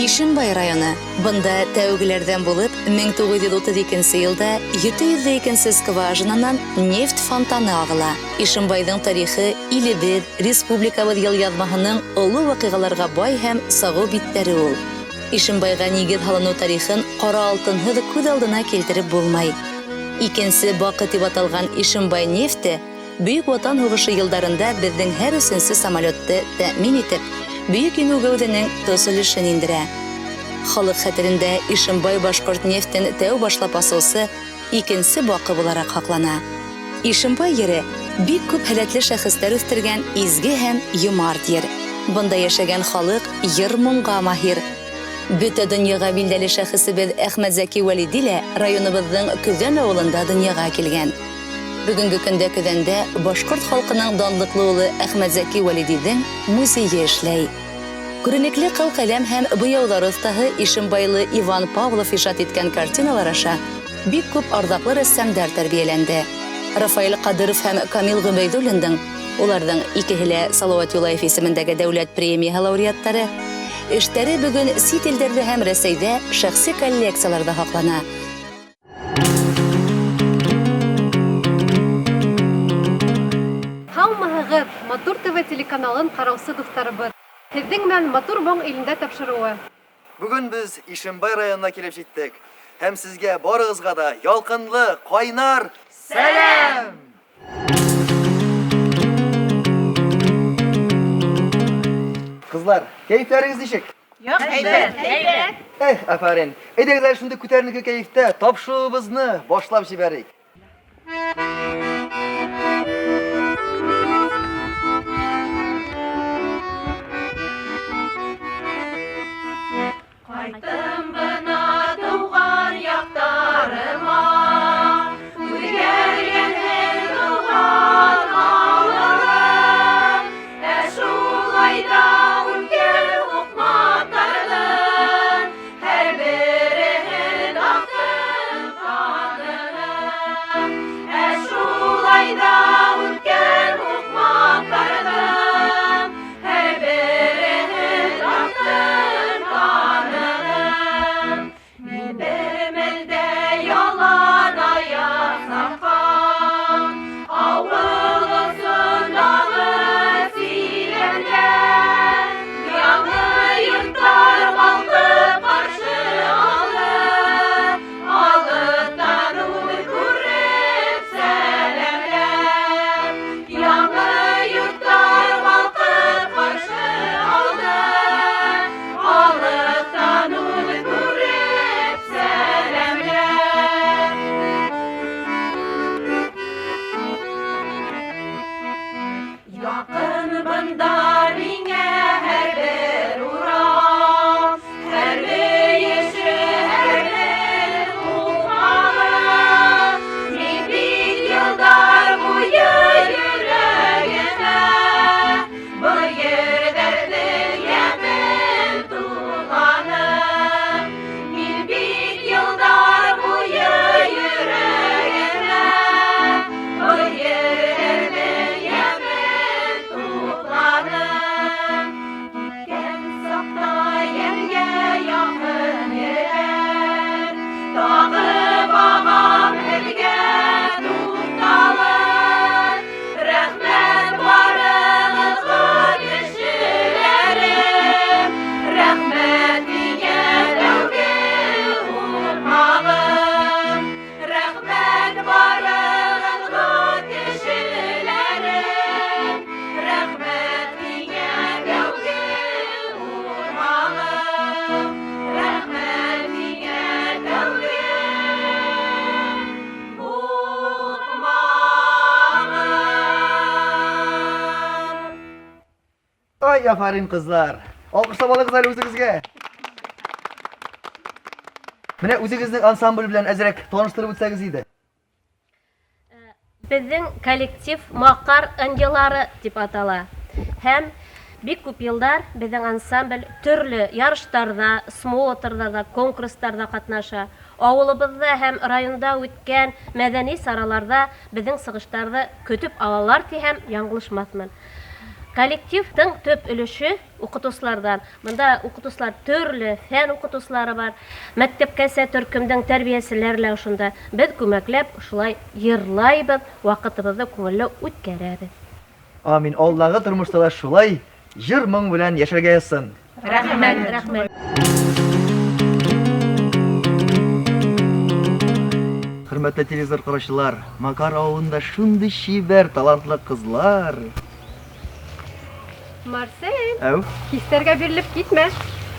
Ишембай районы. Бында тәүгеләрҙән булып 1932 йылда 702 скважинанан нефть фонтаны ағыла. Ишембайҙың тарихы илебеҙ, республикабыҙ йылъяҙмаһының оло ваҡиғаларға бай һәм сағыу биттәре ул. Ишембайға нигеҙ һалыныу тарихын ҡара алтынһыҙ күҙ алдына килтереп булмай. Икенсе Баҡы тип аталған Ишембай нефте Бөйөк Ватан һуғышы йылдарында беҙҙең һәр өсөнсө самолетты тәьмин итеп, Бөйөк Еңеү гәүҙәнең тос өлөшөн индерә. Халыҡ хәтерендә Ишембай башҡорт нефтен тәү башлап асыусы икенсе Баҡы булараҡ һаҡлана. Ишембай ере бик күп һәләтле шәхестәр үҫтергән изге һәм йомарт ер. Бында йәшәгән халыҡ йыр-моңға маһир. Бөтә донъяға билдәле шәхесебеҙ Әхмәтзәки Вәлиди лә районыбыҙҙың Көҙән ауылында донъяға килгән. Бөгөнгө көндә Көҙәндә башҡорт халҡының данлыҡлы улы Әхмәтзәки Вәлидиҙең музейы эшләй. Күренекле ҡыл-ҡәләм һәм буяуҙар оҫтаһы Ишембайлы Иван Павлов ижад иткән картиналар аша бик күп арҙаҡлы рәссамдар тәрбиәләнде. Рафаэль Ҡадыров һәм Камил Ғөбәйҙуллиндың, уларҙың икеһе лә Салауат Юлаев исемендәге дәүләт премияһы лауреаттары, эштәре бөгөн сит илдәрҙә һәм Рәсәйҙә шәхси коллекцияларҙа һаҡлана. Һаумыһығыҙ, Матур ТВ телеканалын ҡараусы дуҫтарыбыҙ! Һеҙҙең менән Матур моң илендә тапшырыуы. Бүген без Ишембай районына килеп җиттек һәм сезгә барыгызга да ялкынлы, кайнар сәлам! Кызлар, кәефләрегез ничек? Әйбәт, әйбәт. Эх, афәрин. Әйдәгез әле шундый күтәренке кәефтә тапшыруыбызны башлап җибәрик. Ҡайттым бына тыуған яҡтарыма, Үҙгәргәнһең тыуған ауылым. Ә шулай ҙа үткән һуҡмаҡтарҙың Һәр береһен таптым, таныным. Ә шулай ҙа үткән һуҡмаҡтарҙың Һәр береһен таптым, таныным. Мин бер мәлдә ялан аяҡ сапҡан Ауыл осондағы сирәмдә Яңы йорттар балҡып ҡаршы алды, Алыҫтан ут күреп сәләмләп. Яңы йорттар балҡып ҡаршы алды, Алыҫтан ут күреп сәләмләп. Яҡын бында миңә һәр бер урам, Һәр мөйөшө, һәр бер һуҡмағы. Мин бит йылдар буйы йөрәгемә Был ерҙәрҙең йәмен тупланым. Мин бит йылдар буйы йөрәгемә Был ерҙәрҙең йәмен тупланым. Киткән саҡта йәнгә яҡын ерҙәр, Тағы бағам һеҙгә туҡталып. Рәхмәт барығыҙға, кешеләрем, Рәхмәт миңә тәүге һуҡмағым. Рәхмәт барығыҙға, кешеләрем, Рәхмәт миңә тәүге һуҡмағым. Рәхмәт миңә тәүге һуҡмағым. Ай, афәрин, кызлар. Алкышлап алыгыз әле үзегезгә. Менә үзегезнең ансамбль белән әзрәк таныштырып үтсәгез иде. Беҙҙең коллектив Маҡар ынйылары тип атала. Һәм бик күп йылдар беҙҙең ансамбль төрлө ярыштарҙа, смотрҙарҙа, конкурстарҙа ҡатнаша. Ауылыбыҙҙа һәм районда үткән мәҙәни сараларҙа беҙҙең сығыштарҙы көтөп алалар тиһәм, яңылышмаҫмын. Коллективтың төп өлөшө уҡытыусыларҙан. Бында уҡытыусылар төрлө фән уҡытыусылары бар. Мәктәпкәсә төркөмдөң тәрбиәселәре лә ошонда. Беҙ күмәкләп шулай йырлайбыҙ, ваҡытыбыҙҙы күңелле үткәрәбеҙ. Амин. Алдагы тормошта да шулай җыр-моң белән яшәргә язсын. Рәхмәт, рәхмәт. Хөрмәтле телевизор караучылар, Макар авылында шундый чибәр, талантлы кызлар. Марсель, Әү. хистәргә бирелеп китмә.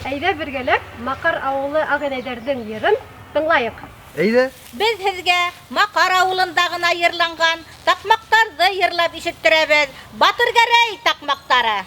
Әйҙә бергәләп Маҡар ауылы ағинәйҙәрҙең йырын тыңлайыҡ. Әйҙә. Беҙ һеҙгә Маҡар ауылында ғына йырланған таҡмаҡтарҙы йырлап ишеттерәбеҙ. Батыргәрәй таҡмаҡтары.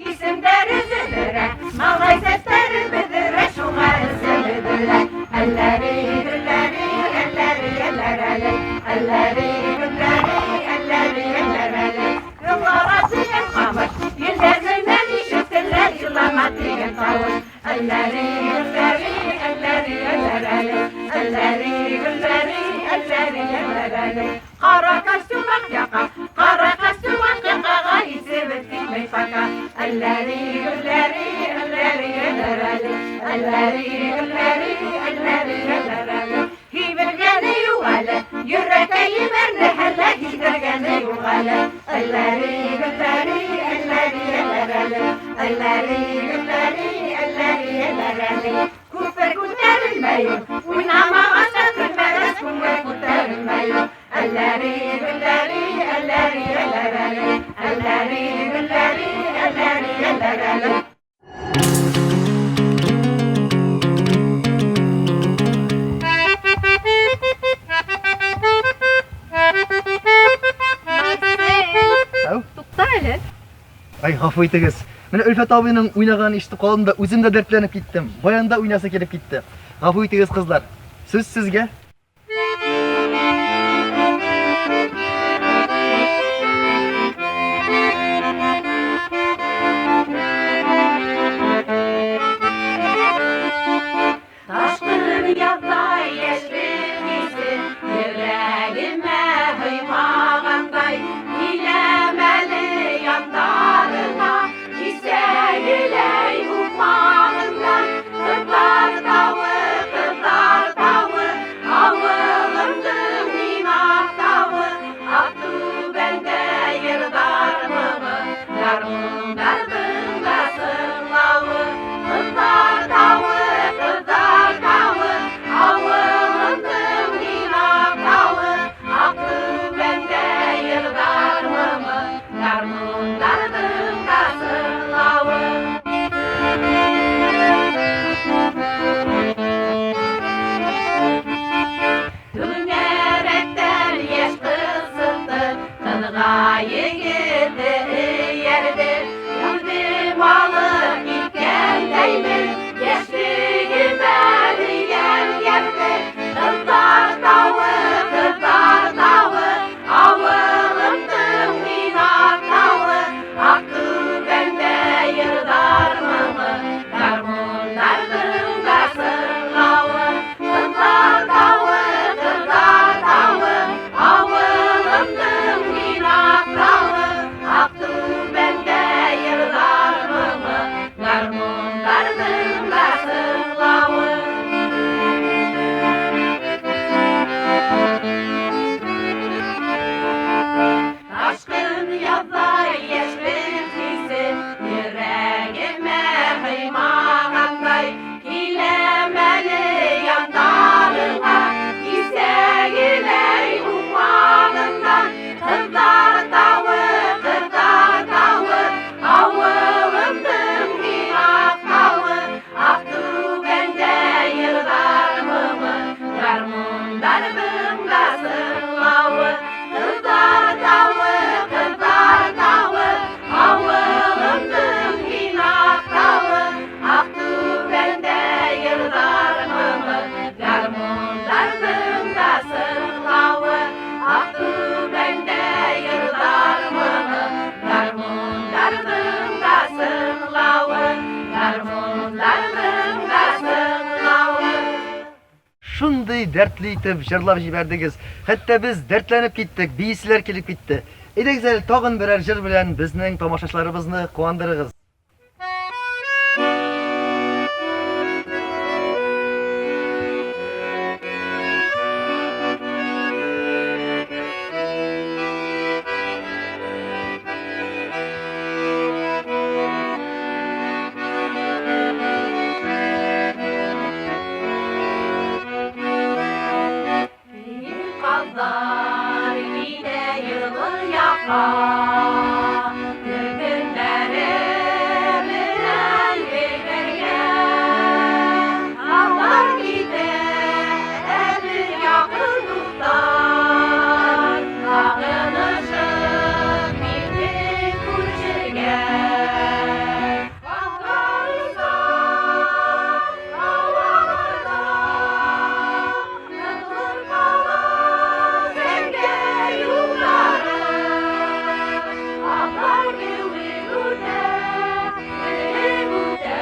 Исемдәре Зөһрә, малай сәстәре бөҙөрә, шуға исеме Дөрә. Әлләри, гөлләри, әлләри, әлләрәле, әлләри, гөлләри, әлләри, әлләрәле. Йыллара тигән ҡамыш, елдәренән ишетелә, йылама тигән тауыш. Әлләри, гөлләри, әлләри, әлләрәле, әлләри, гөлләри, әлләри, әлләрәле. Ҡара костюм аҡ яҡа, ҡара костюм аҡ яҡаға исебеҙ китмәй пока. Әлләри, гөлләри, әлләри, әлләрәле, әлләри, гөлләри, әлләри, әлләрәле. Һибелгәне юҡ әле, йөрәкәйем әрнеһәлә, һиҙҙергәне юҡ әле. Әлләри, гөлләри, әлләри, әлләрәле, әлләри, гөлләри, әлләри, әлләрәле. Күпер күтәрелмәй, уйнамағас та көлмәгәс, күңел күтәрелмәй. Әлләри, гөлләри, әлләри, әлләрәле, әлләри, гөлләри, әлләри, әлләрәле. Марсель, Әү. туҡта әле. Ай, гафу итегез. Менә Өлфәт абыйның уйнаганын ишетеп калдым да үзем дә дәртләнеп киттем. Баянда уйнасы килеп китте. Гафу итегез, кызлар. Сүз сезгә. Ташҡын яҙҙай йәшлек хисе, йөрәгемә һыймағандай, киләм әле яндарыңа, кисәгеләй һуҡмағыңдан. Ҡыҙҙар тауы, ҡыҙҙар тауы, ауылымдың минаҡ тауы, Аҡтүбәндә йырҙар моңо, гармундарҙың да сыңлауы. Ҡыҙҙар тауы, ҡыҙҙар тауы, ауылымдың минаҡ тауы, Аҡтүбәндә йырҙар моңо, гармундарҙың да сыңлауы. Түңәрәктән йәш ҡыҙ сыҡты, ҡыҙға егете эйәрҙе. Шундый дәртле итеп җырлап җибәрдегез. Хәтта без дәртләнеп киттек, бииселәр килеп китте. Әйдәгез әле тагын берәр җыр белән безнең тамашачыларыбызны куандырыгыз. Казлар китә елы якка, Төркемнәре белән бергә. Алар китә, әле якын дуслар, Сагынышып китте күршегә. Алар озак һаваларда, Тынлык кала зәңгәр юллары. Атлар кеүек үтә, телем үтә,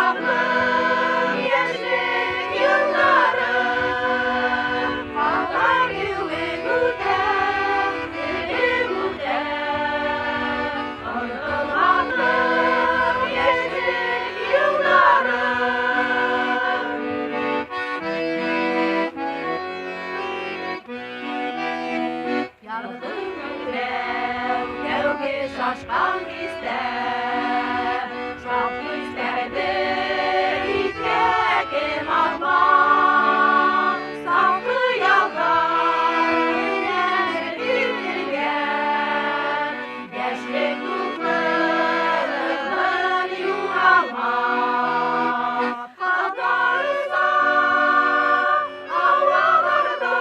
Онытылмаслык яшьлек еллары. Атлар кеүек үтә, телем үтә, Онытылмаслык яшьлек еллары. Ярҙы күкрәп, тәүге шашҡан хистәр, Шат хистәрҙе иҫкә кем алмаҫ? Саф хыялдар менән бирелгән, Йәшлек дуҫлығын юғалмаҫ. Ҡаҙҙар оса һауаларҙа,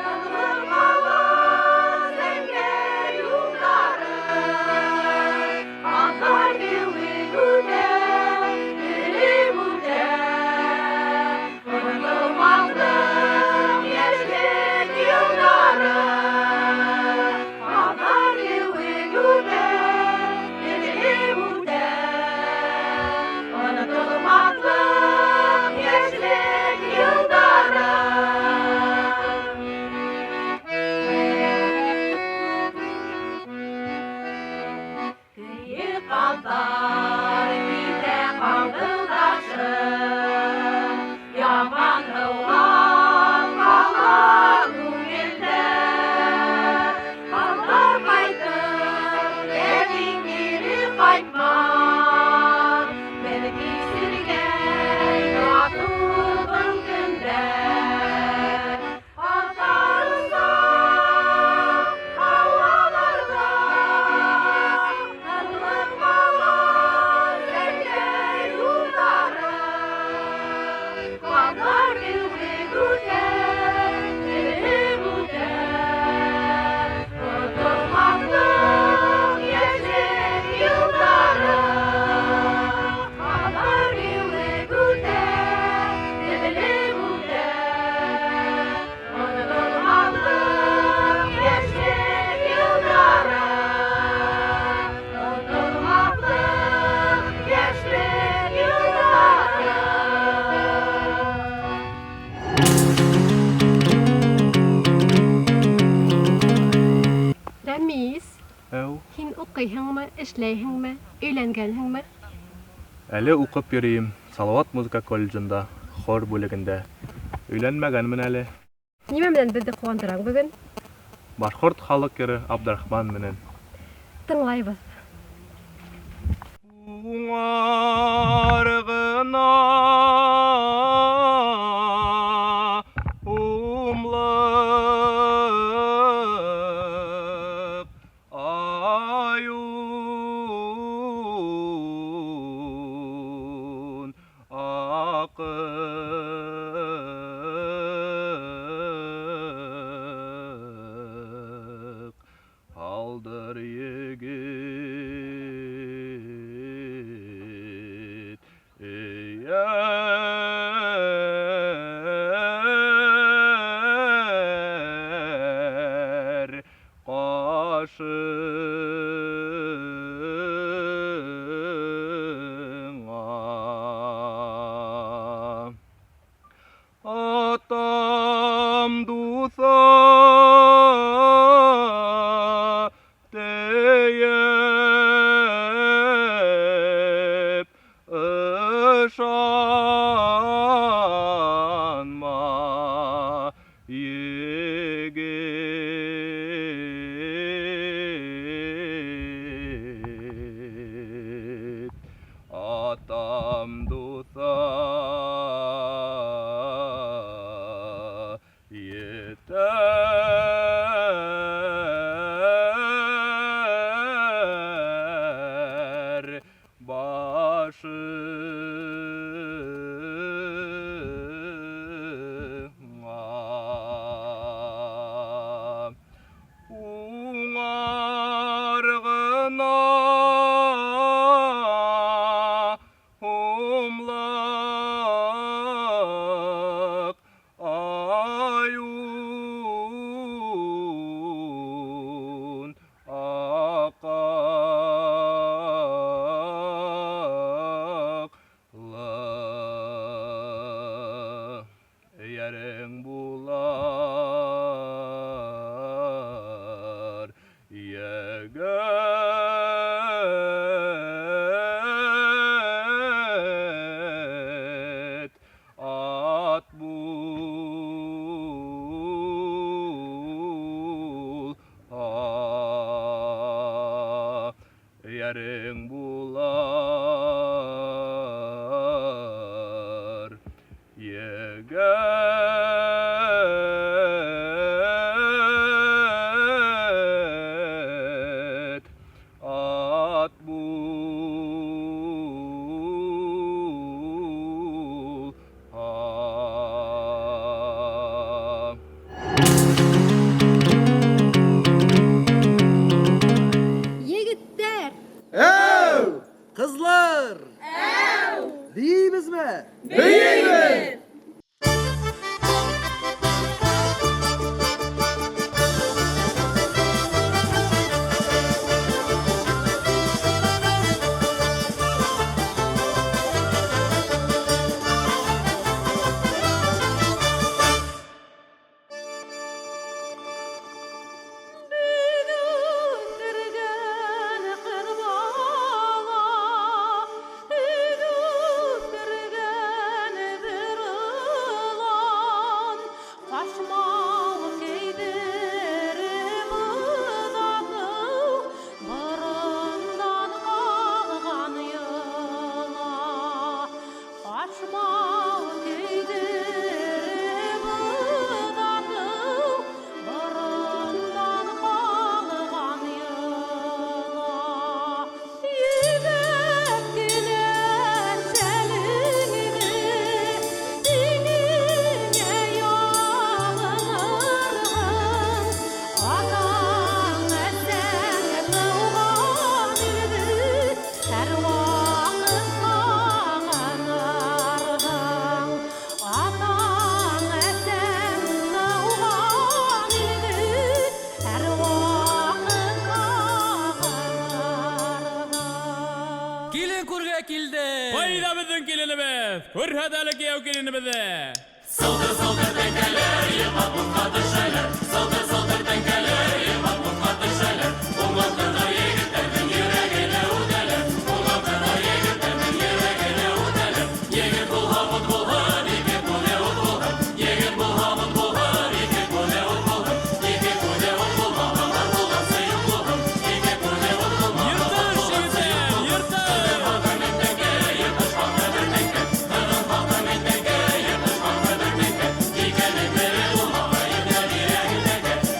Тынлыҡ ҡала зәңгәр юлдары. Атлар кеүек үтә, телем үтә, Онотолмаҫлыҡ йәшлек йылдары. Атлар кеүек үтә, телем үтә, Онотолмаҫлыҡ йәшлек йылдары. Кейек ҡаҙҙар китә ҡаңғылдашып, Яман һыулап ҡала күңелдә. Ҡаҙҙар ҡайтыр, ләкин кире ҡайтмаҫ, Беҙ кисергән матур был көндәр. Ҡаҙҙар оса һауаларҙа, Тынлыҡ ҡала зәңгәр юлдары. Ҡаҙҙар кеүек үтә, телем үтә, Онотолмаҫлыҡ йәшлек йылдары. Ҡаҙҙар кеүек үтә, телем үтә, Онотолмаҫлыҡ йәшлек йылдары. Онотолмаҫлыҡ йәшлек йылдары. Рәмис, Әү. һин уҡыйһыңмы, эшләйһеңме, өйләнгәнһеңме? Әле уҡып йөрөйөм. Салауат музыка колледжында, хор бүлегендә. Өйләнмәгәнмен әле. Нимә менән беҙҙе ҡыуандыраң бөгөн? Башҡорт халыҡ йыры Абдрахман менән. Тыңлайбыҙ. Уңар ғына умлыҡ айун аҡыҡ Һалдыр егет эйәр ҡашыңа. Бейейбеҙ!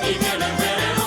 Икәнең бере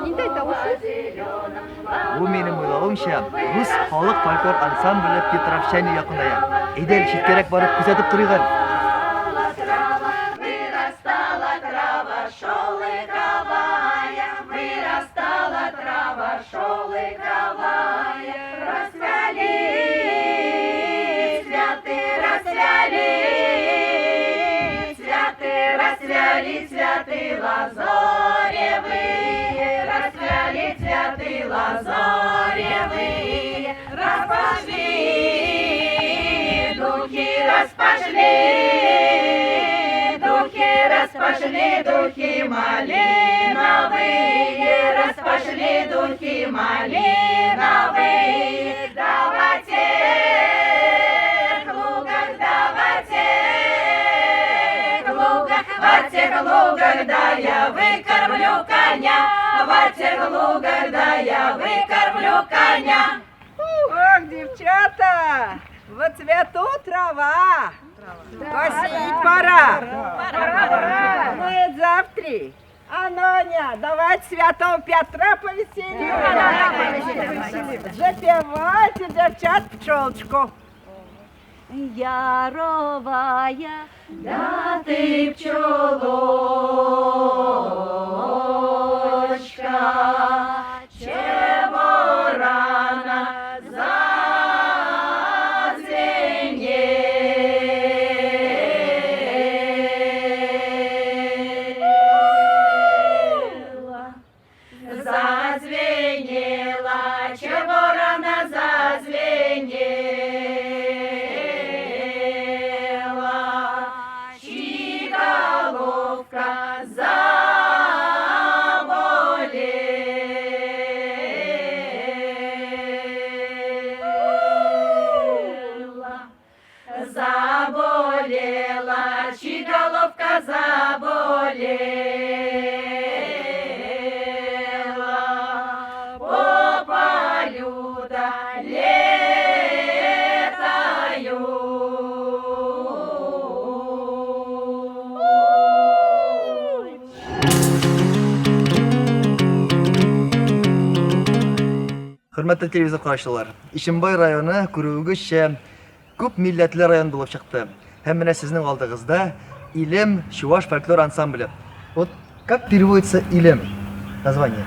Ниндәй тавыш ул? Бу минем уйлавымча, рус халык фольклор ансамбле Петровчане якыная. Әйдә әле читкәрәк барып күзәтеп торыйк әле. Ох, девчата, во цвету трава. Косить пора. Пора. Ну, это завтра. А Ноня, давайте святого Петра повеселим. Запевайте, девчат, пчелочку. Яровая, да ты пчелочка, чего рано зазвенела? Зазвенела, чего рано зазвенела, чьи головка заболела. Заболела, чьи головка заболела, по полю да летаю. Хөрмәтле телевизор караучылар, Ишембай районы күрүегезчә күп милләтле район булып чыкты. Һәм менә сезнең алдыгызда Илем чуваш фольклор ансамбле. Вот как переводится Илем? Название.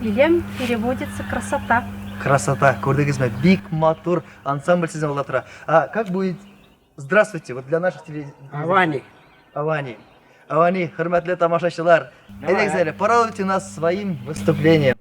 Илем переводится красота. Красота. Күрдегезме? Бик матур ансамбль сезнең алда тора. А как будет «Здравствуйте» вот для наших телевизоров? Авани. Авани. Авани, хөрмәтле тамашачылар. Әйдәгез әле, порадуйте нас своим выступлением.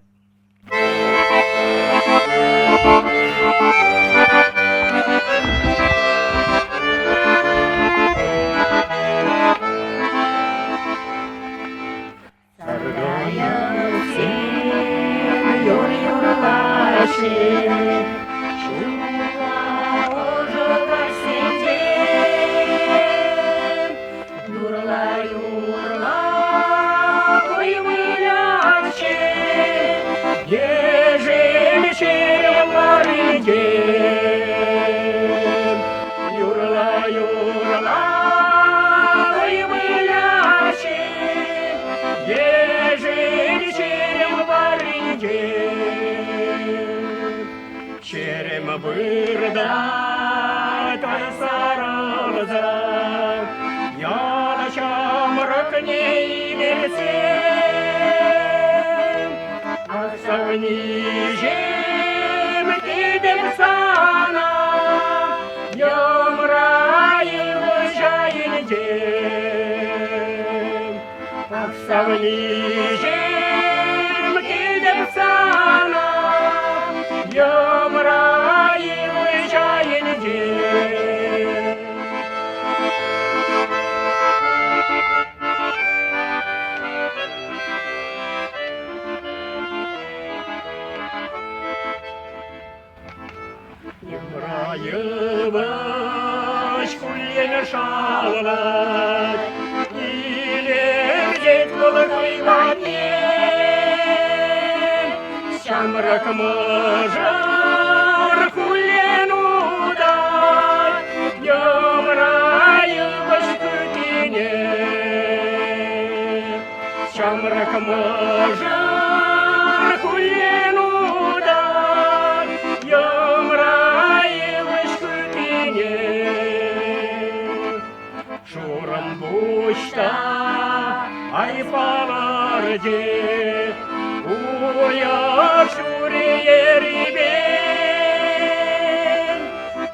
Савниҫӗм, килтӗм сана, йӑмра йывӑҫ айӗнче. Йӑмра йывӑҫ хуллен шавлать, илӗртет вӑл хӑй патне. Ҫамрӑк мӑшӑр хуллен утать, йӑмра йывӑҫ хӳттине. Ҫамрӑк мӑшӑр хуллен утать, йӑмра йывӑҫ хӳттине. Шурӑмпуҫ та ай палӑрчӗ, уяр ҫури ерипен.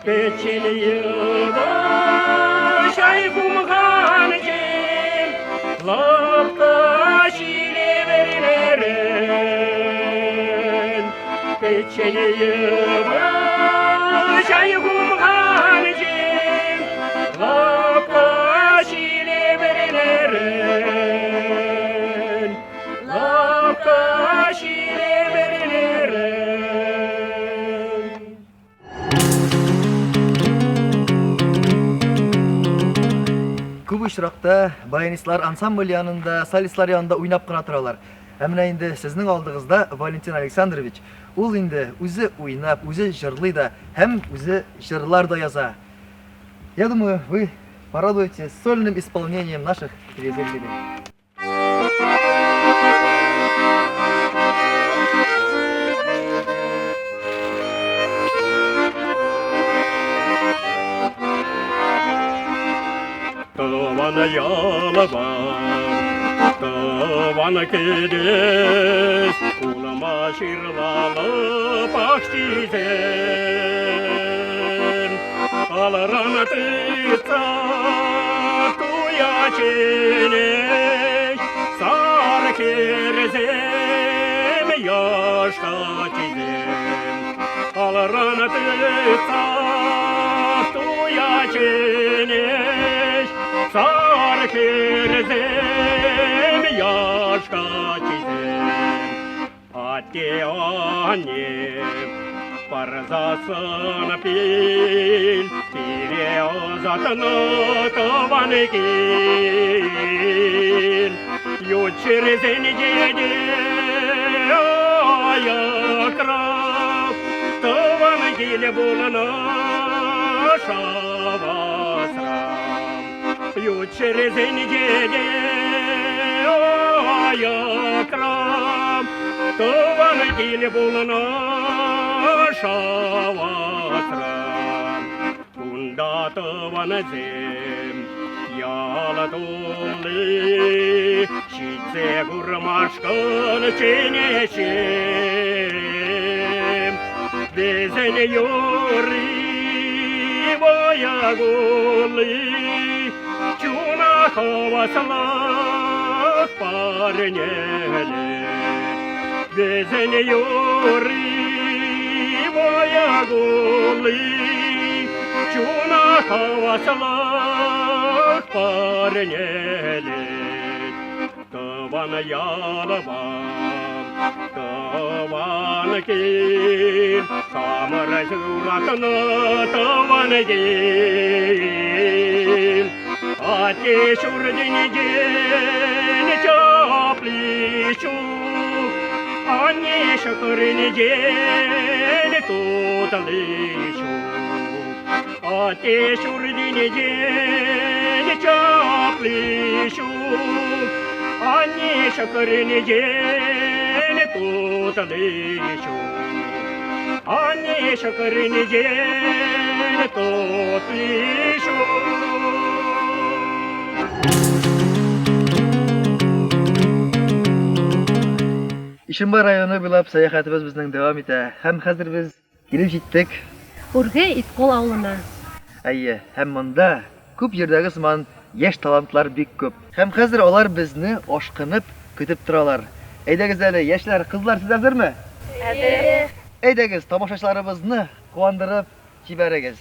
Пӗччен йывӑҫ ай хумханчӗ, лӑпкӑ ҫиле вӗрнӗрен. Пӗччен йывӑҫ ай хумханчӗ, лӑпкӑ ҫиле вӗрнӗрен. Лӑпкӑ ҫиле вӗрнӗрен. Күп очракта баянистлар ансамбль янында, солистлар янында уйнап кына торалар. Ә менә инде сезнең алдыгызда Валентин Александрович, ул инде үзе уйнап, үзе җырлый да һәм үзе җырлар да яза. Я думаю, вы порадуете сольным исполнением наших телезрителей. Тӑван ялӑма, тӑван кӗтес, улма-ҫырлаллӑ пахчисем. Алран тытса туя чӗнеҫ, сар хӗрсем, яш каччисем. Алран тытса туя чӗнеҫ, сар хӗрсем, яш каччисем. Атте-анне парсассӑн пил, пире ӑсатнӑ тӑван кил. Ют ҫӗрсенче те аякра тӑван кил пулнӑ шавасра. Ют ҫӗрсенче те аякра тӑван кил пулнӑ шавасра. Кунта тӑвансем ял тулли ҫитсе курмашкӑн чӗнеҫҫӗ. Вӗсен юрри вӑя-кулли чуна хаваслӑх парнелет. Вӗсен юрри вӑя-кулли чуна хаваслӑх парнелет. Тӑван ялӑма, тӑван кил, хамӑр ҫуратнӑ тӑван кил. Атте ҫуртӗнчен чапли ҫук, анне ҫӑкӑрӗнчен тутли ҫук. Атте ҫуртӗнчен чапли ҫук, анне ҫӑкӑрӗнчен тутли ҫук. Анне ҫӑкӑрӗнчен тутли ҫук. Ишембай районы буйлап сәяхәтебез безнең дәвам итә. Һәм хәзер без Килеп җиттек. Үрге Иткол авылына. Әйе, һәм монда, күп җирдәге сыман, яшь талантлар бик күп. Һәм хәзер алар безне ашкынып көтөп торалар. Әйҙәгеҙ әле, йәшләр, ҡыҙҙар, һеҙ әҙерме? Әҙер. Әйҙәгеҙ, тамашасыларыбыҙны ҡыуандырып ебәрегеҙ.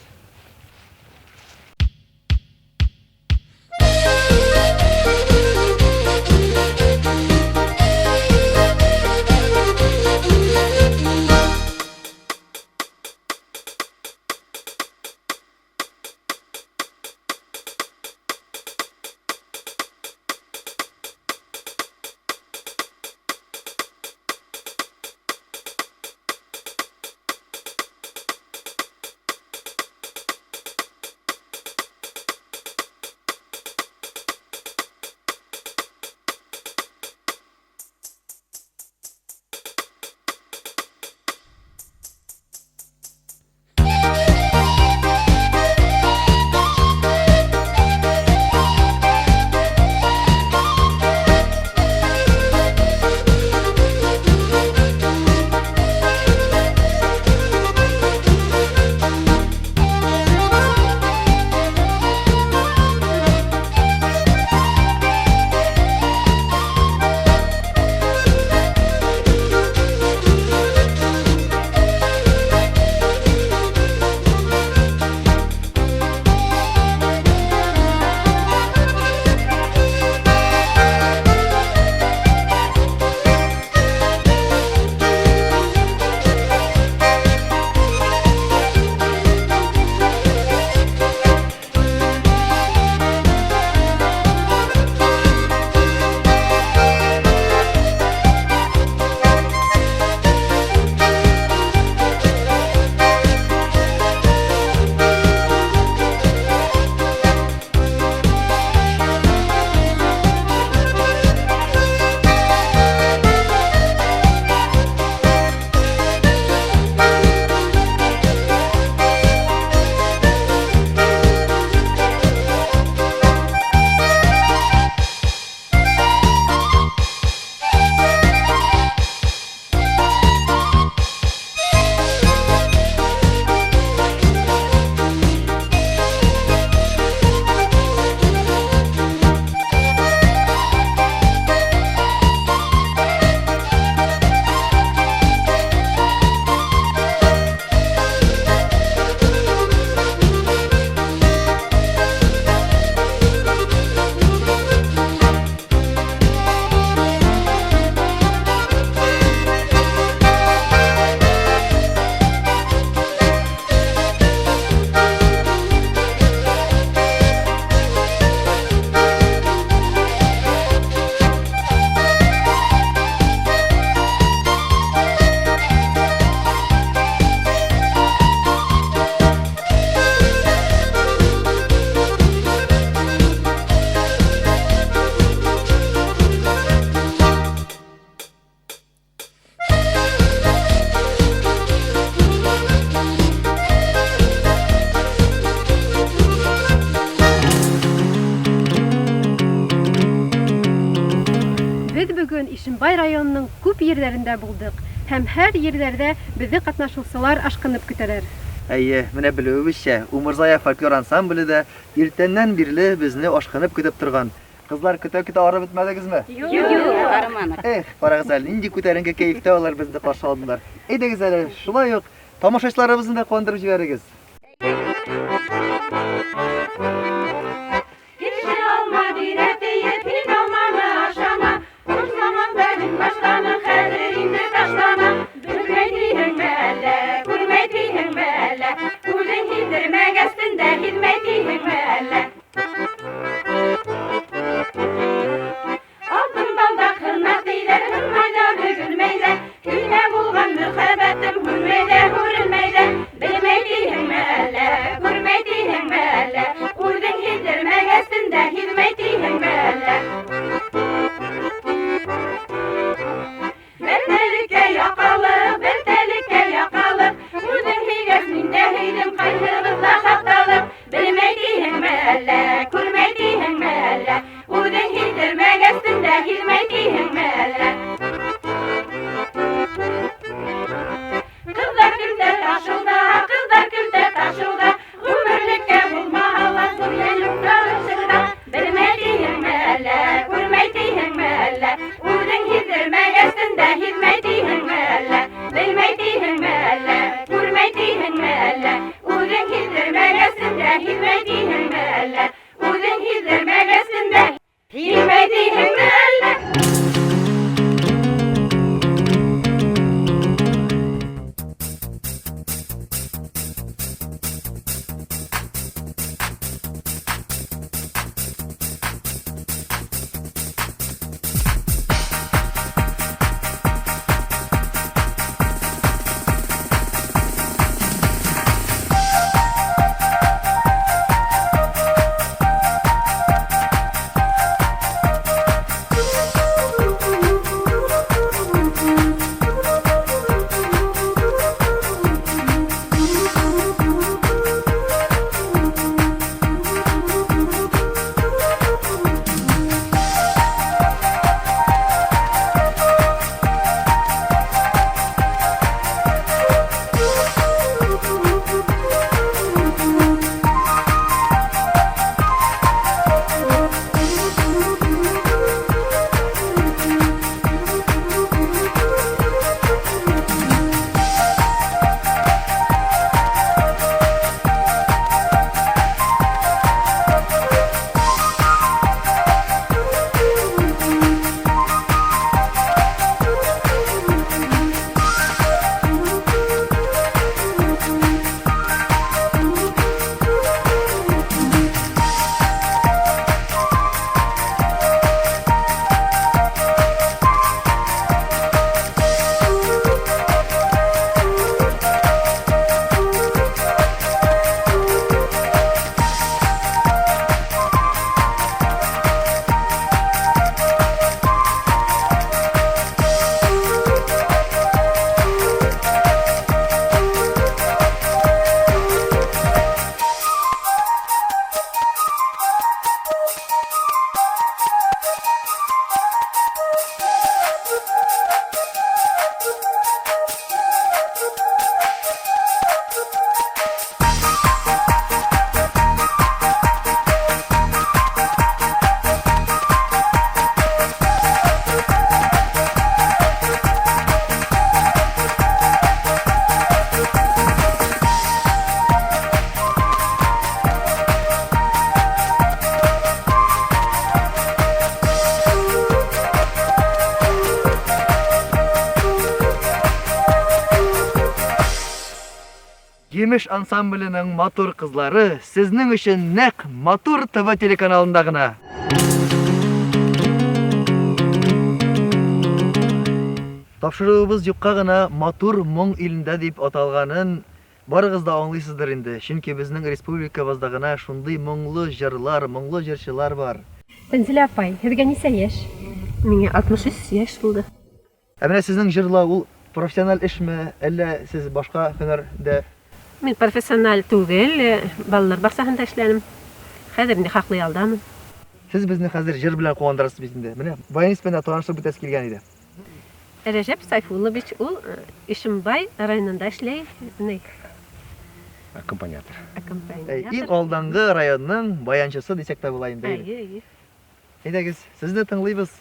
Беҙ бөгөн Ишембай районының күп ерҙәрендә булдыҡ һәм һәр ерҙәрҙә беҙҙе ҡатнашыусылар ашҡынып көтәләр. Әйе, менә белеүебеҙсә, Умырзая фольклор ансамбле дә иртәннән бирле беҙҙе ашҡынып көтөп торған. Ҡыҙҙар, көтә-көтә арып бөтмәнегеҙме? Юҡ, арыманыҡ. Эх, ҡарағыҙ әле, ниндәй күтәренке кәйефтә улар беҙҙе ҡаршы алдылар. Әйҙәгеҙ әле, шулай уҡ тамашасыларыбыҙҙы да ҡыуандырып ебәрегеҙ. Кеше алма бирә тиеп, һин алманы ашама. Хуш заманда һин башланың, хәҙер инде ташлама. Белмәй тиһеңме әллә, күрмәй тиһеңме әллә? Үҙең һиҙҙермәгәстен дә һиҙмәй тиһеңме әллә? Алтын балдаҡ һына тейҙәр, һынмай ҙа бөгөлмәй ҙә. Һиңә булған мөхәббәтем һүнмәй ҙә, һүрелмәй ҙә. Белмәй тиһеңме әллә, күрмәй тиһеңме әллә? Үҙең һиҙҙермәгәстен дә һиҙмәй тиһеңме әллә? Бер тәлеккә яҡалыҡ, бер тәлеккә яҡалыҡ. Үҙең һөйгәс, мин дә һөйҙөм, ҡайһыбыҙ ҙа хаталыҡ. Белмәй тиһеңме әллә? Үҙең һиҙҙермәгәсен дә һиҙмәй тиһеңме әллә? Үҙең һиҙҙермәгәсен дә һиҙмәй тиһеңме әллә? Емеш ансамбленең матур кызлары сезнең өчен нәкъ Матур ТВ телеканалында гына. Тапшырыуыбыз юкка гына Матур моң илендә дип аталганын барыгыз да аңлыйсыздыр инде. Чөнки безнең республикабызда гына шундый моңлы җырлар, моңлы җырчылар бар. Тәнзилә апай, һеҙгә нисә йәш? Миңә 63 йәш булды. Ә менә сезнең җырлау ул профессиональ эшме, әллә сез башка һөнәрдә? Мин профессиональ түгел, балалар бакчаһында эшләнем. Хәҙер инде хаҡлы ялдамын. Сез безне хәзер җыр белән куандырасыз бит инде. Менә баянист белән танышып үтәсе килгән иде. Рәҗәп Сайфуллович ул Ишембай районында эшләй. Ни? Аккомпаниатор. Аккомпаниатор. Иң алдангы районның баянчысы дисәк тә була инде. Әйе, әйе. Әйдәгез, сезне тыңлыйбыз.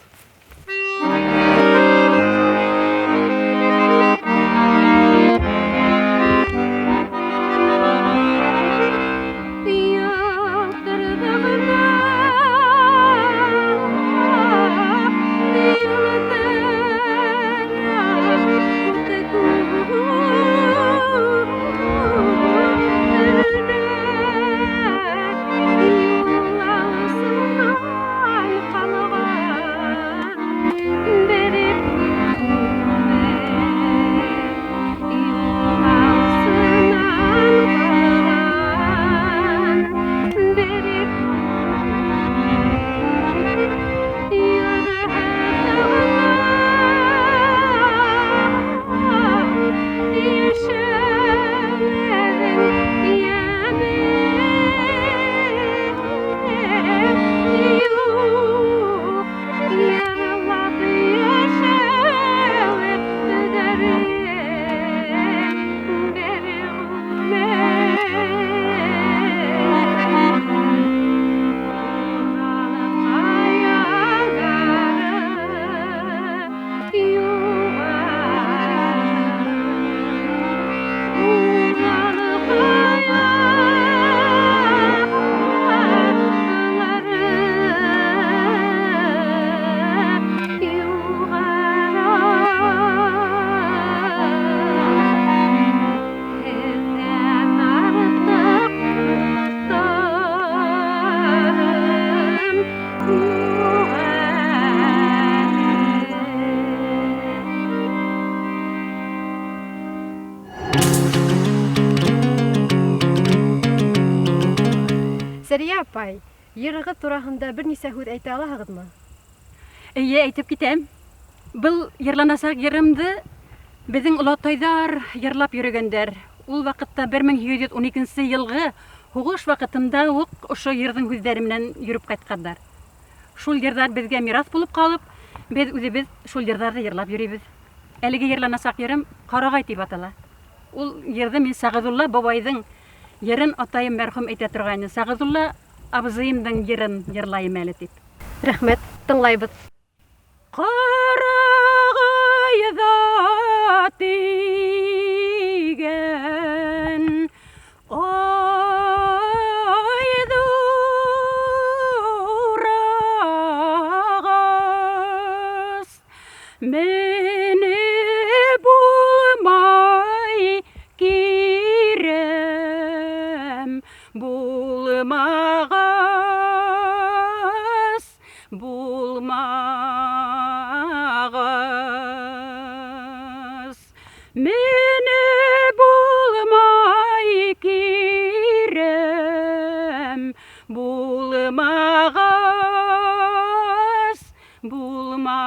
Юллаусынан ҡалған. Сәрия апай, йырығыҙ тураһында бер нисә һүҙ әйтә алаһығыҙмы? Эйе, әйтеп китәм. Был йырланасаҡ йырымды беҙҙең олатайҙар йырлап йөрөгәндәр. Ул ваҡытта 1812 йылғы һуғыш ваҡытында уҡ ошо йырҙың һүҙҙәре менән йөрөп ҡайтҡандар. Шул йырҙар беҙгә мираҫ булып ҡалып, беҙ үҙебеҙ шул йырҙарҙы йырлап йөрөйбөҙ. Әлеге йырланасаҡ йырым Ҡарағай тип атала. Ул йырҙы мин Сәғиҙулла бабайҙың йырын атайым мәрхүм әйтә торғайны. Сәғиҙулла абзыйымдың йырын йырлайым әле тип. Рәхмәт, тыңлайбыҙ. Ҡарағайҙа тигән ай ҙур ағас, менеп булмай кирәм, булмағас, булмағас. Менеп булмай кирәм, булмағас, булмағас.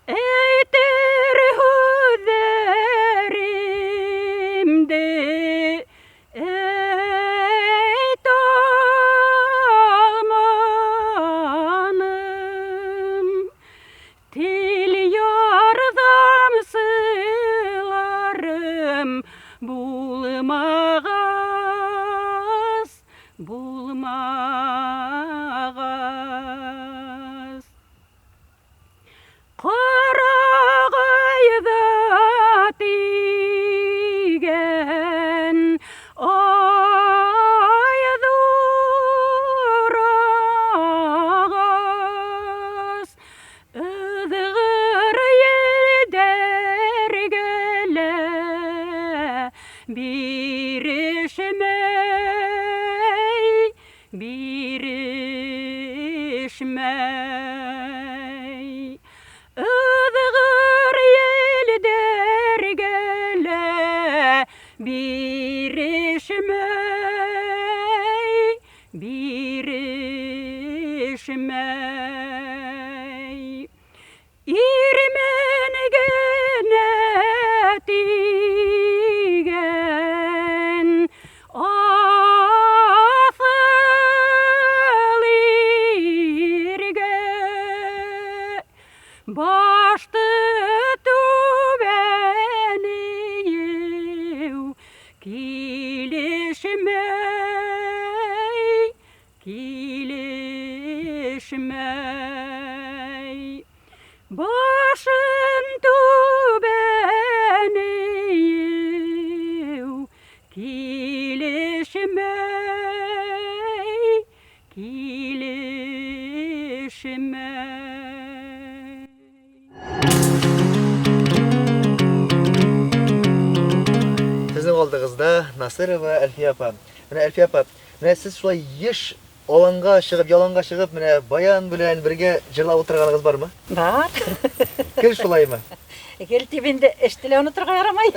Әйтер һүҙҙәремде әйтә алманым, тел ярҙамсыларым булмағас, булмағас. Ҡарағайҙа тигән ай ҙур ағас, ыҙғыр елдәргә лә бирешмәй, бирешмәй. Ыҙғыр елдәргә лә бирешмәй, бирешмәй. Ирмен генә тигән аҫыл иргә башты түбән эйеү килешмәй, килешмәй. Башын түбән эйеү килешмәй, килешмәй. Һеҙҙең алдығыҙҙа Насырова Әлфиә апа. Менә Әлфиә апа, менә һеҙ шулай йыш аланға сығып, яланға сығып, менә баян белән бергә йырлап ултырғанығыҙ бармы? Бар. Гел шулаймы? Гел тип инде эште лә оноторға ярамай.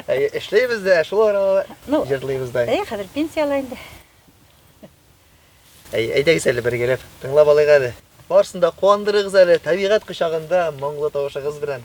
Әйе, эшләйбеҙ ҙә, шул арала Ну, йырлайбыҙ ҙа. Әйе, хәҙер пенсияла инде. Әйе, әйҙәгеҙ әле бергәләп тыңлап алайыҡ әле. Барысын да ҡыуандырығыҙ әле тәбиғәт ҡосағында моңло тауышығыҙ белән.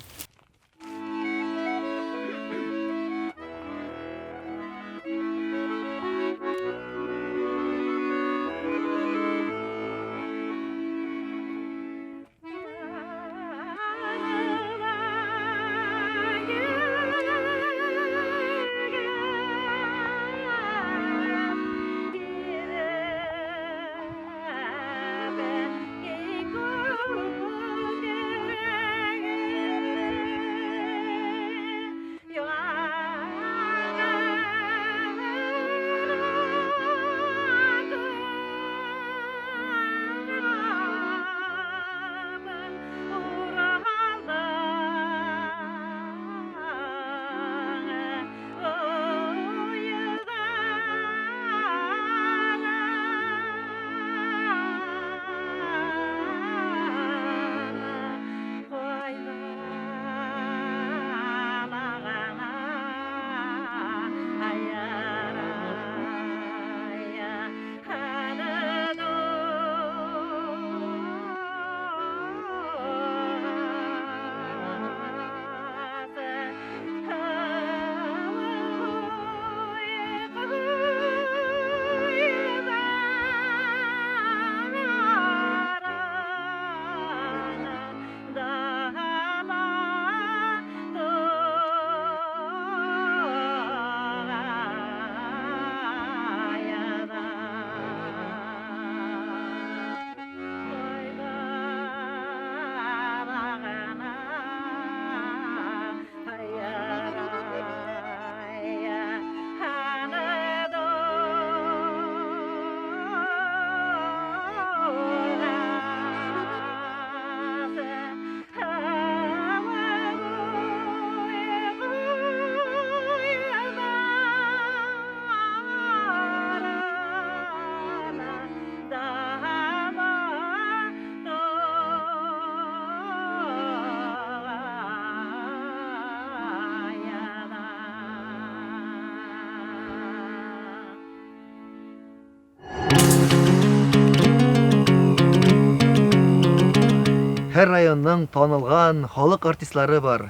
һәр районның танылған халыҡ артистлары бар.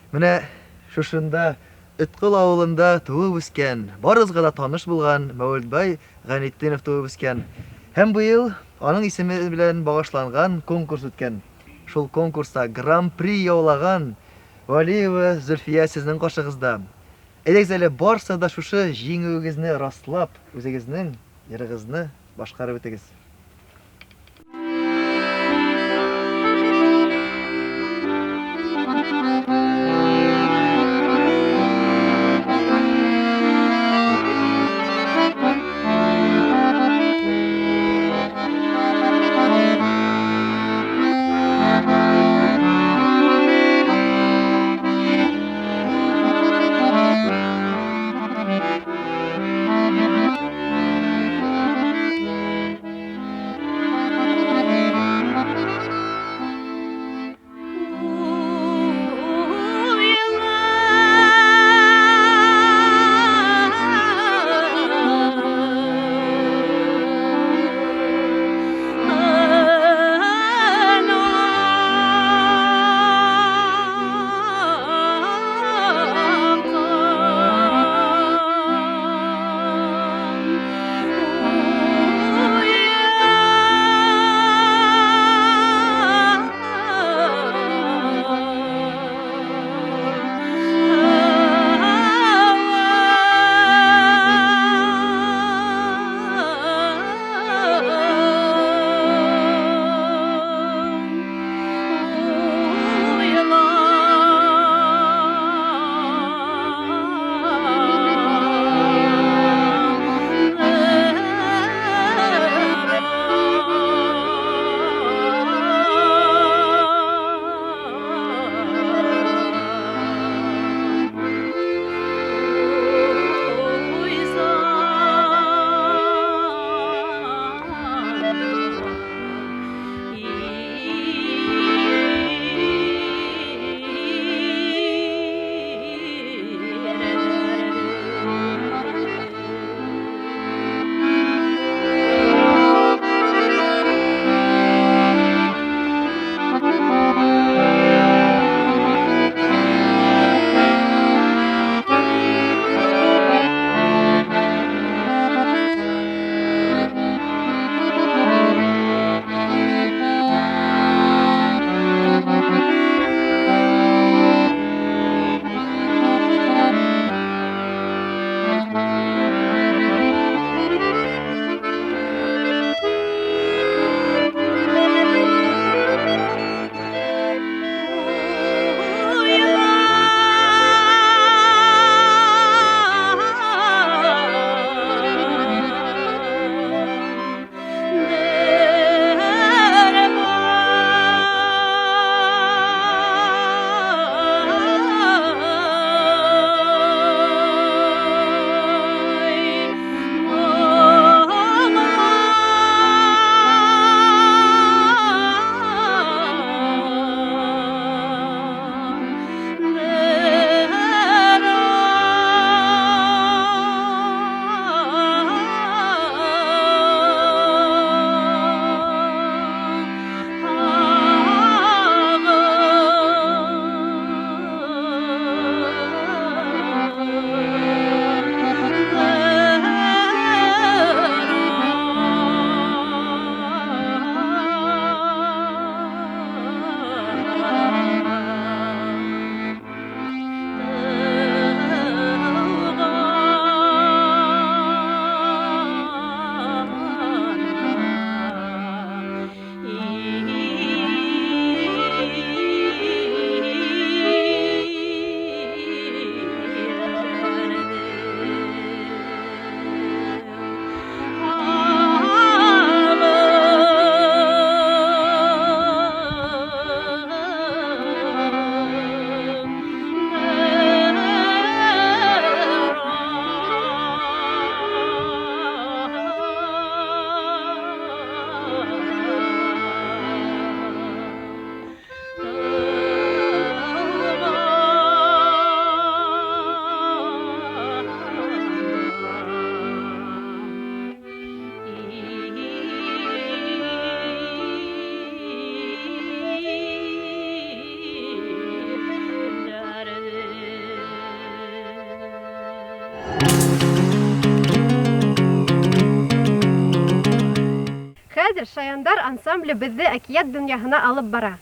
Менә шушында Өткол ауылында тыуып үҫкән, барыбыҙға ла таныш булған Мәүелтбай Ғәйнетдинов тыуып үҫкән. Һәм быйыл аның исеме белән бағышланған конкурс үткән. Шул конкурста гран-при яулаған Вәлиева Зөлфиә сезнең ҡаршығыҙҙа. Әйҙәгеҙ әле барсы да шушы җиңүегеҙне раслап, үҙегеҙҙең йырығыҙны башҡарып үтегеҙ. Хәҙер Шаяндар ансамбле беҙҙе әкиәт донъяһына алып бара.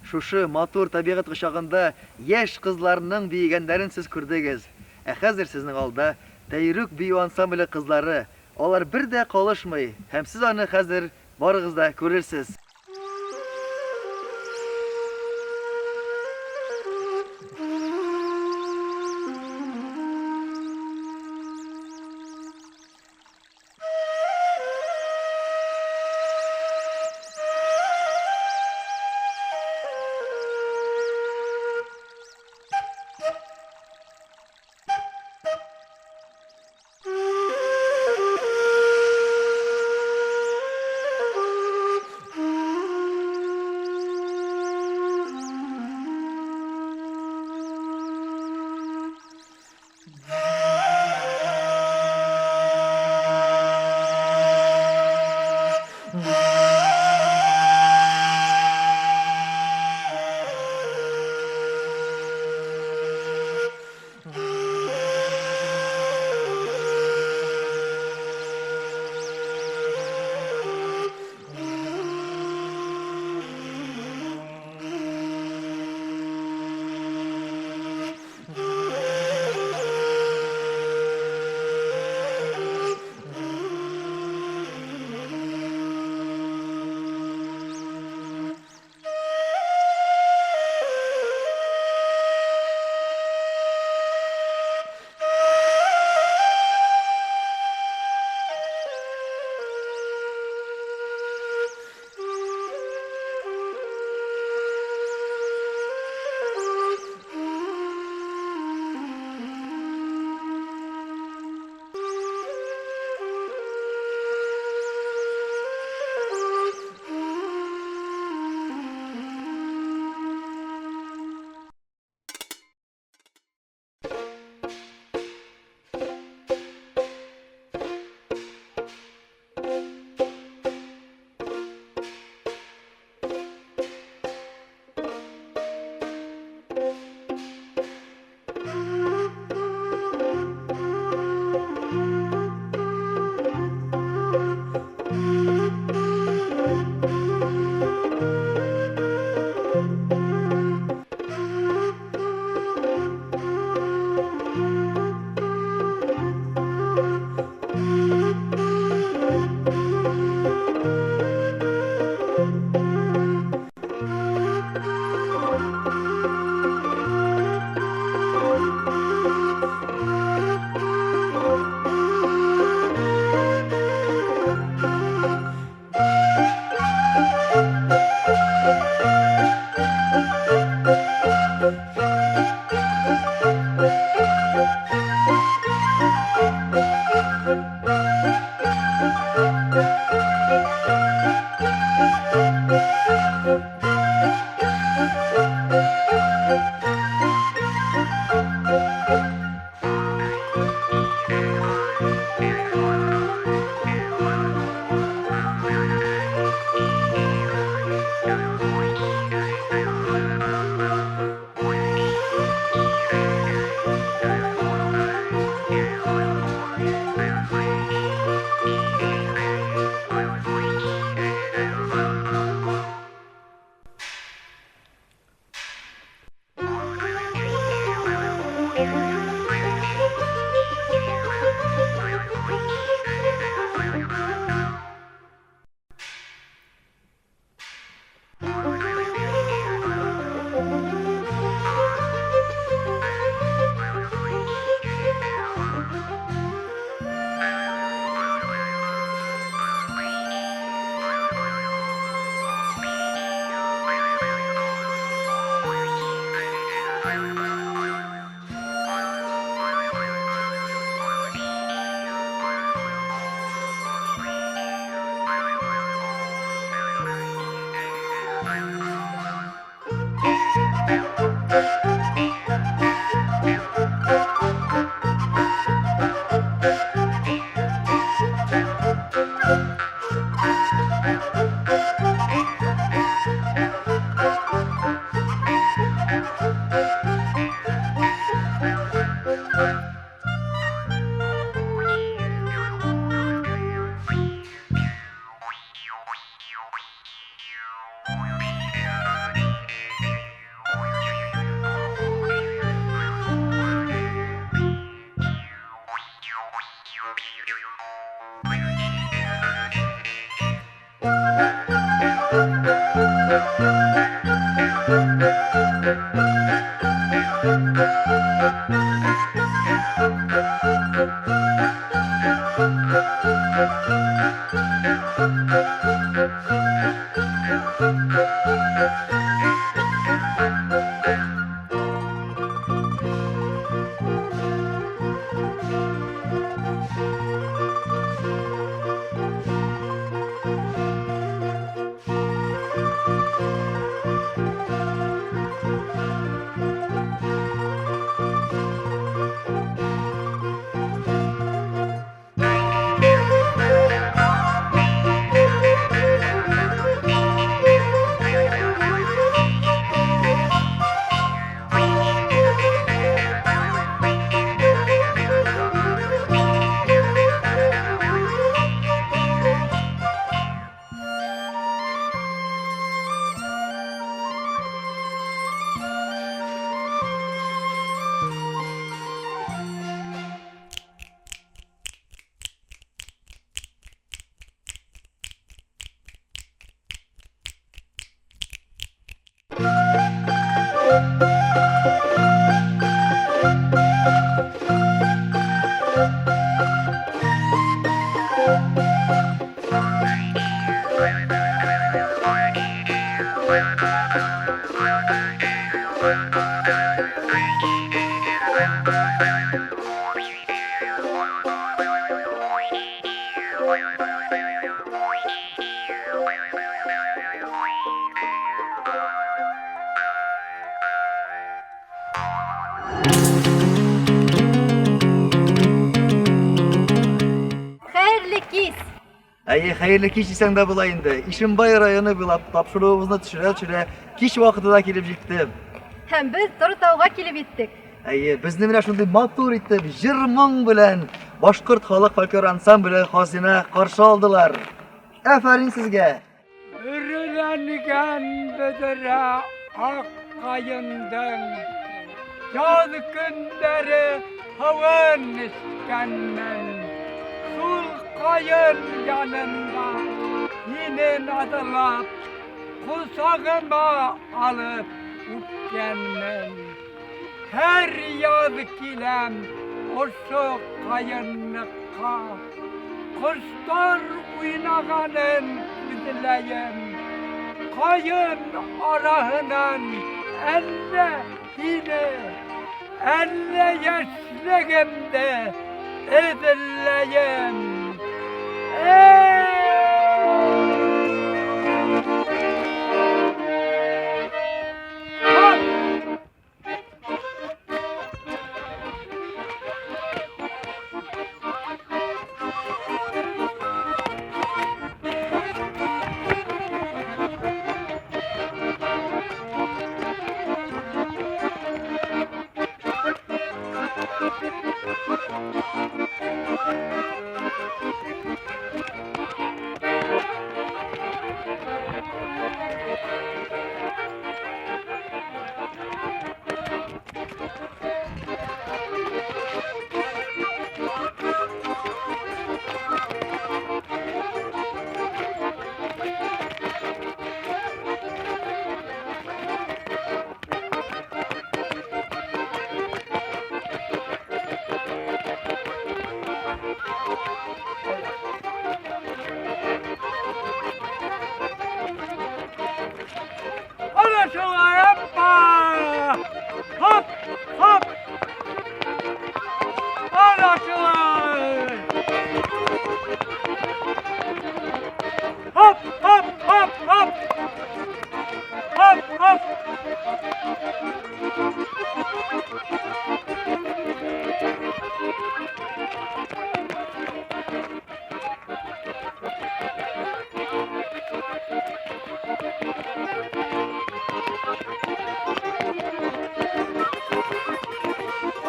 Шушы матур табиғәт ҡосағында йәш ҡыҙларының бейегәндәрен сез күрҙегеҙ. Ә хәҙер сезнең алда Тәйрүк бейеү ансамбле ҡыҙлары. Алар бер ҙә ҡалышмай, һәм сез аны хәҙер барығыҙ ҙа күрерсез. Хәйерле кис! Әйе, хәерле кич дисәң дә була инде. Ишембай районы буйлап тапшыруыбызны төшерә-төшерә кич вакыты да килеп җитте. Һәм без Торатауга килеп җиттек. Әйе, безне менә шундый матур итеп, җыр-моң белән башкорт халык фольклор ансамбле Хазина каршы алдылар. Афәрин сезгә! Өреләнгән бөдрә ак каендың Яз көндәре һавын эчкәнмен. Шул каен янында һине назлап, Косагыма алып үпкәнмен. Һәр яз киләм ошо каенлыкка, Кошлар уйнаганын күзләем. Каен араһынан әллә һине, әллә яшьлегемде эҙләйем. Ана шулай, аппа! Хоп, хоп! Ана шулай! Хоп, хоп, хоп, хоп! Хоп, хоп!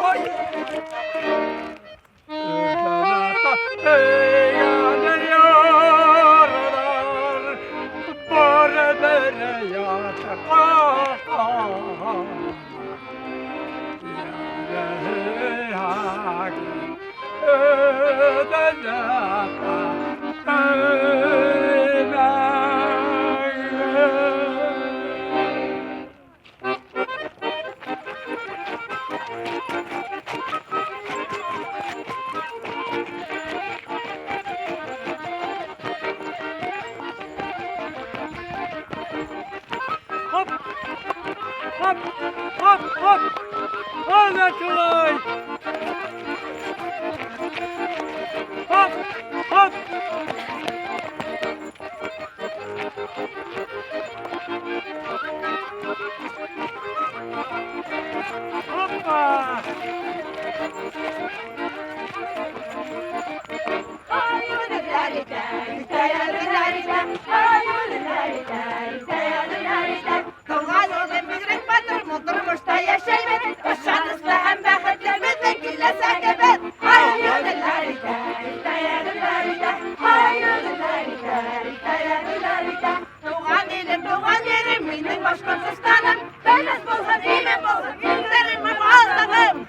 Ой! Һөйгән ярҙар барыбер ятҡа Хоп, хоп, хоп, хоп. Ана шулай. Хоп, хоп. Опа! Туған улым бигерәк батыр, мул тормошта йәшәйбеҙ, ышаныслы һәм бәхетле беҙҙең киләсәгебеҙ. Туған илем, туған ерем, минең Башҡортостаным, тыныс булһын, имен булһын, илдәрем, алтыным.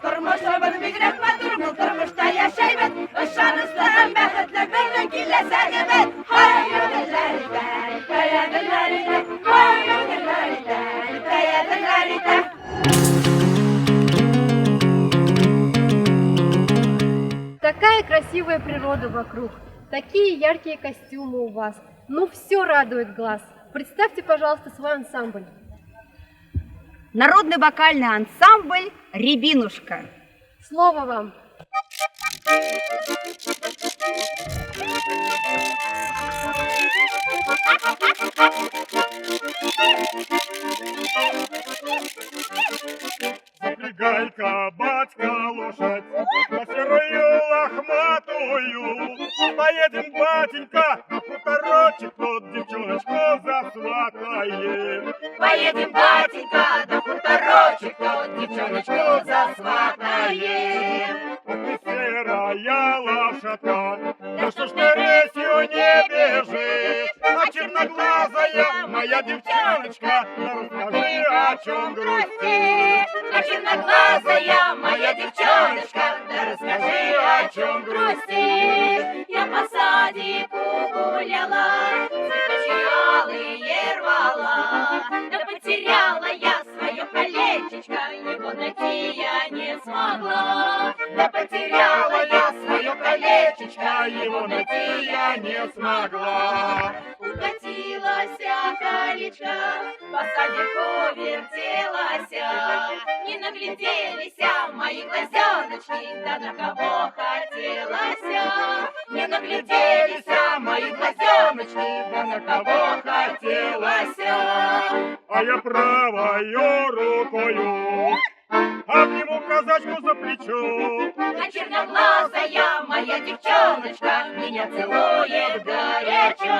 Тормошобоҙ бигерәк матур, был тормошта йәшәйбеҙ, ышаныслы һәм бәхетле беҙҙең киләсәгебеҙ. Такая красивая природа вокруг, такие яркие костюмы у вас. Ну все радует глаз. Представьте, пожалуйста, свой ансамбль. Народный вокальный ансамбль «Рябинушка». Слово вам. Запрягай-ка, батька, лошадь на серую лохматую. Поедем, батенька, на хуторочек, под девчоночку засватаем. Поедем, батенька, на хуторочек, под девчоночку засватаем. Ох ты серая лошадка, да что ж ты рысью не бежишь? А черноглазая моя девчоночка, да расскажи, о чем грустишь. А черноглазая моя девчоночка, да расскажи, о чем грустишь. Я по садику гуляла, цветочки алые рвала, да потеряла я свое колечечко, его найти я не смогла. Да потеряла я свое колечечко, его найти я не смогла. Укатилась колечко, по садику вертелася, не нагляделись мои глазеночки, да на кого хотелося. Не нагляделись мои глазеночки, да на кого хотелося. А я правою рукою обниму казачку за плечо. А черноглазая моя девчоночка меня целует горячо.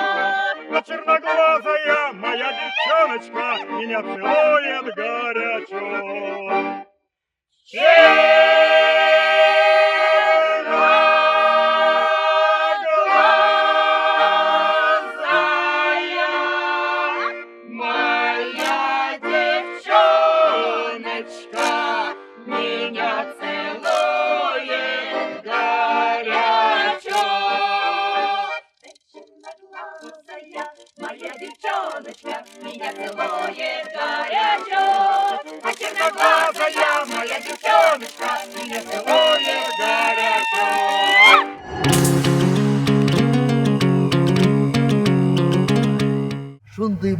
А черноглазая моя девчоночка меня целует горячо. Черноглазая моя девчоночка меня целует горячо.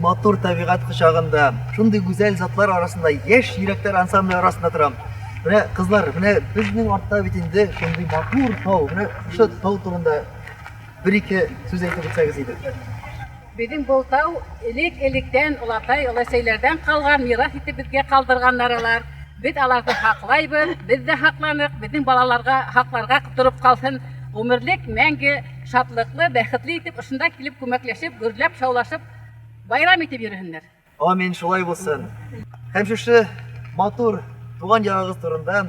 матур табиғәт кочагында, шундый гүзәл затлар арасында, яшь йөрәкләр ансамбле арасында торам. Менә кызлар, менә безнең артта бит инде шундый матур тау. Менә шушы тау турында бер-ике сүз әйтеп үтсәгез иде. Беҙҙең был тау элек-электән олатай, оләсәйләрҙән ҡалған мираҫ итеп беҙгә ҡалдырғандар алар. Беҙ аларҙы һаҡлайбыҙ, беҙ ҙә һаҡланыҡ, беҙҙең балаларға һаҡларға тороп ҡалһын. Ғүмерлек мәңге шатлыҡлы, бәхетле итеп ошонда килеп күмәкләшеп, гөрләп, шаулашып байрам итеп йөрөһөннәр. Амин, шулай булсын. Һәм шушы матур туган ягыгыз турында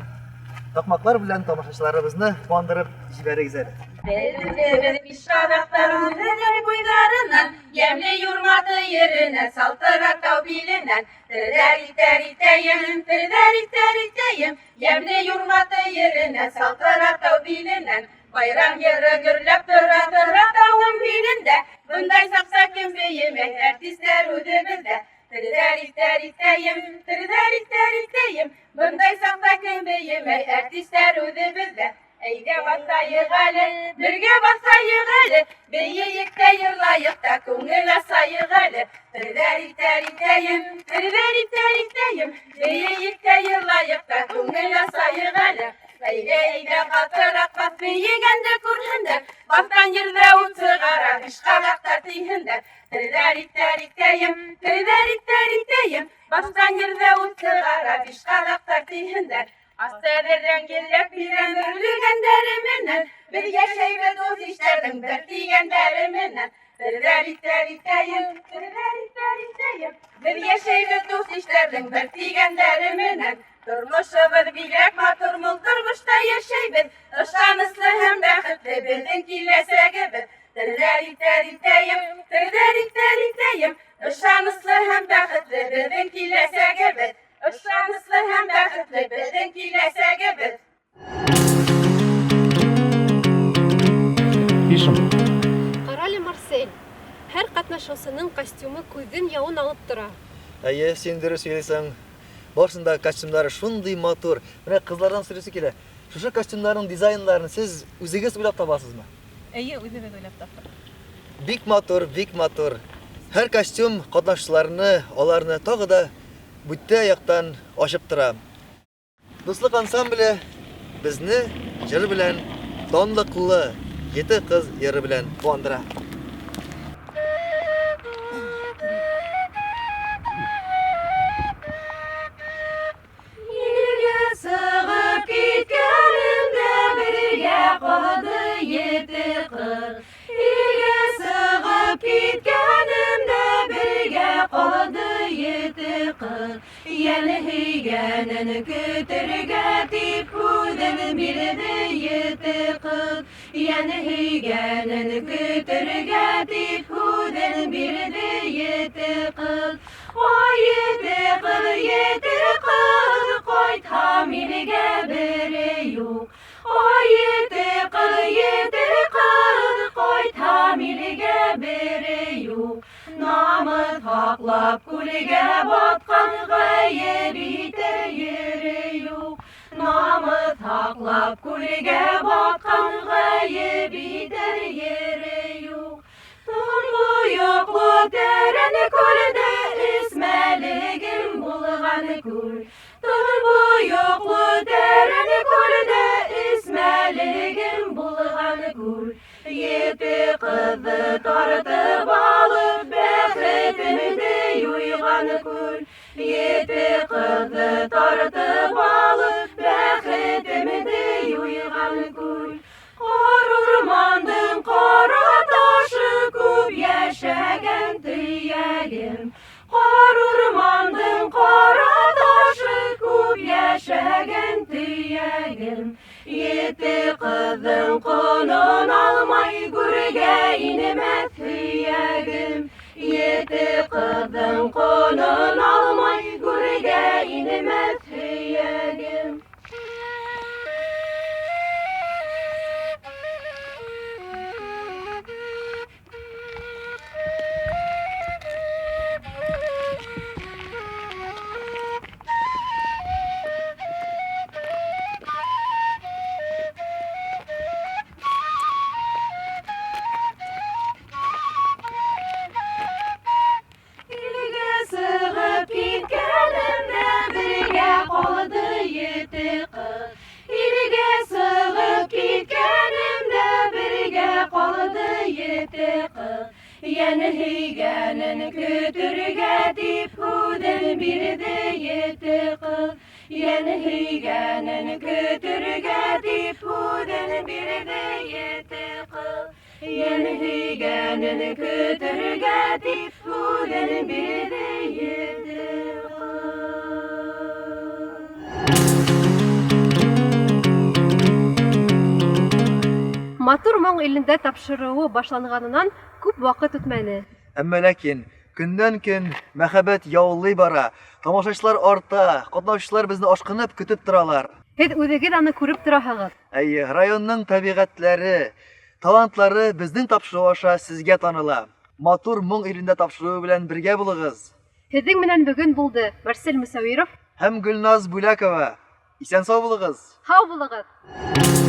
такмаклар белән тамашачыларыбызны куандырып җибәрегез әле. Беҙ Бишҡаҙаҡтар үҙенең буйҙарынан, йәмле Юрматы еренән, Салтыраҡ тау биленән, терҙәр итәйем, терҙәр итәйем, йәмле Юрматы еренән, Салтыраҡ тау биленән. Байрам йыры гөрләп тора, тора тауым билендә, бындай саҡта кем бейемәй, артистар үҙебеҙҙә. Терҙәр итәйем, терҙәр итәйем, бындай саҡта кем бейемәй, артистар үҙебеҙҙә. Әйҙә баҫайыҡ әле, бергә баҫайыҡ әле, бейейек тә йырлайыҡ та, күңел асайыҡ әле. Терҙәр итәйем, терҙәр итәйем, бейейек тә йырлайыҡ та, күңел асайыҡ әле. Әйҙә, әйҙә, ҡатыраҡ баҫ, бейегәнде күрһендәр, баҫҡан ерҙә ут сығара, бишҡаҙаҡтар тиһендәр. Терҙәр итәйем, терҙәр итәйем, баҫҡан ерҙә ут сығара, бишҡаҙаҡтар тиһендәр. Ас тәҙрәң елләп бирәм бөрлөгәндәре менән, беҙ йәшәйбеҙ дуҫ иштәрҙең бер тигәндәре менән. Терҙәр итәйем, терҙәр итәйем, беҙ йәшәйбеҙ дуҫ иштәрҙең бер тигәндәре менән. Тормошобоҙ бигерәк матур, мул тормошта йәшәйбеҙ, ышаныслы һәм бәхетле беҙҙең киләсәгебеҙ. Терҙәр итәйем, терҙәр итәйем, ышаныслы һәм бәхетле беҙҙең киләсәгебеҙ. Ышаныслы һәм бәхетле беҙҙең киләсәгебеҙ. Пишем. Ҡарале, Марсель, һәр ҡатнашыусының костюмы күҙҙең яуын алып тора. Әйе, син дөрөҫ һөйләйһең. Барысында костюмдары шундый матур. Менә кызлардан сорыйсы килә. Шушы костюмнарның дизайнларын сез үзегез уйлап табасызмы? Әйе, үҙебеҙ уйлап таптыҡ. Бик матур, бик матур. Һәр костюм катнашчыларны, аларны тагы да бүтә яктан ачып тора. Дуслык ансамбле безне җыр белән данлыклы Ете кыз йыры белән куандыра. Илгә сығып киткәнемдә бергә ҡалды ете ҡыҙ. Илгә сығып киткәнемдә бергә ҡалды ете ҡыҙ. Йәне һөйгәнен көтөргә тип һүҙен бирҙе ете ҡыҙ. Йәне һөйгәнен көтөргә тип һүҙен бирҙе ете ҡыҙ. Ай, ете ҡыҙ, ете ҡыҙ, ҡайтһам илгә бере юҡ. Ай, ете ҡыҙ, ете ҡыҙ, ҡайтһам илгә бере юҡ. Намыҫ һаҡлап күлгә батҡан ғәйеп итер ере юҡ. Намыҫ һаҡлап күлгә батҡан ғәйеп итер ере юҡ. Тонғойоҡло тәрән күлдә эсмәлегем булған күл. Тонғойоҡло тәрән күлдә эсмәлегем булған күл. Ете ҡыҙҙы тартып алып бәхетемде юйған күл. Ете ҡыҙҙы тартып алып бәхетемде юйған күл. Ҡар урмандың ҡара ташы күп йәшәгән төйәгем. Ҡар урмандың ҡара ташы күп йәшәгән төйәгем. Ете ҡыҙҙың ҡонон алмай гүргә инмәҫ һөйәгем. Ете ҡыҙҙың ҡонон алмай гүргә инмәҫ һөйәгем. Йәне һөйгәнен көтөргә дип һүҙен бирҙе ете ҡыҙ. Йәне һөйгәнен көтөргә дип һүҙен бирҙе ете ҡыҙ. Йәне һөйгәнен көтөргә дип һүҙен бирҙе ете ҡыҙ. Матур моң илендә тапшырыуы башланғанынан күп ваҡыт үтмәне. Әммә ләкин көннән-көн мәхәббәт яулый бара, тамашачылар арта, катнашучылар безне ашкынып көтеп торалар. Һеҙ үҙегеҙ аны күреп тораһығыҙ. Әйе, районның табигатьләре, талантлары безнең тапшырыу аша сезгә таныла. Матур моң илендә тапшыруы белән бергә булыгыз. Һеҙҙең менән бөгөн булды Марсель Мөсәүиров һәм Гөлназ Бүләкова. Исән-сау булыгыз. Һау булығыҙ.